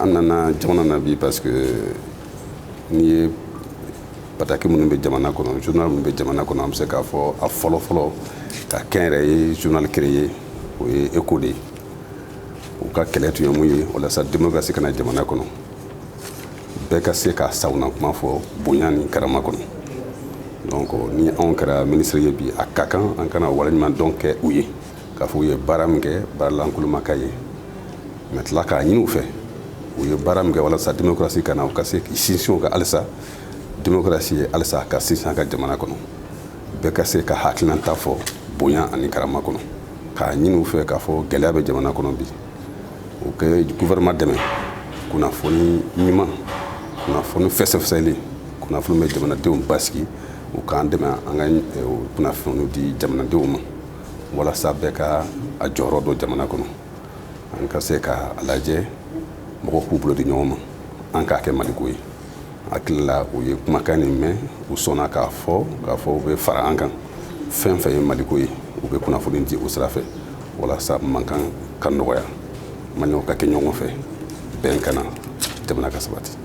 An nana jamana na bi parce que n'i ye bataki minnu bɛ jamana kɔnɔ, journal minnu bɛ jamana kɔnɔ, an bɛ se k'a fɔ a fɔlɔ fɔlɔ ka kɛnyɛrɛye journal créé, o ye Echo de ye. U ka kɛlɛ tun ye mun ye? Walasa démocratie ka na jamana kɔnɔ, bɛɛ ka se ka sagona kuma fɔ bonya ni karama kɔnɔ. Donc ni anw kɛra ministre ye bi, a ka kan an kana waleɲuman dɔn kɛ u ye, k'a fɔ u ye baara min kɛ, baara lankolon ka ye. Mais tila k'a ɲini u fɛ, u ye baara min kɛ walasa démocratie ka na, u ka se k'i sinsin o kan halisa, démocratie ye halisa ka sinsin an ka jamana kɔnɔ, bɛɛ ka se ka hakilinata fɔ bonya ani karama kɔnɔ. K'a ɲini u fɛ k'a fɔ gɛlɛya bɛ jamana kɔnɔ bi, u ka gouvernement dɛmɛ, kunnafoni ɲuman, kunnafoni fɛsɛfɛsɛli, kunnafoni bɛ jamanadenw basigi, u k'an dɛmɛ an ka kunnafoni di jamanadenw ma, walasa bɛɛ ka a jɔyɔrɔ dɔn jamana kɔnɔ. An ka se ka a lajɛ, mɔgɔw k'u bolo di ɲɔgɔn ma, an k'a kɛ Maliko ye. Hakili la, u ye kumakan nin mɛn, u sɔnna k'a fɔ u bɛ fara an kan. Fɛn fɛn ye Maliko ye, u bɛ kunnafoni di o sira fɛ, walasa mankan ka nɔgɔya, Maliyɛnw ka kɛ ɲɔgɔn fɛ, bɛn ka na, jamana ka sabati.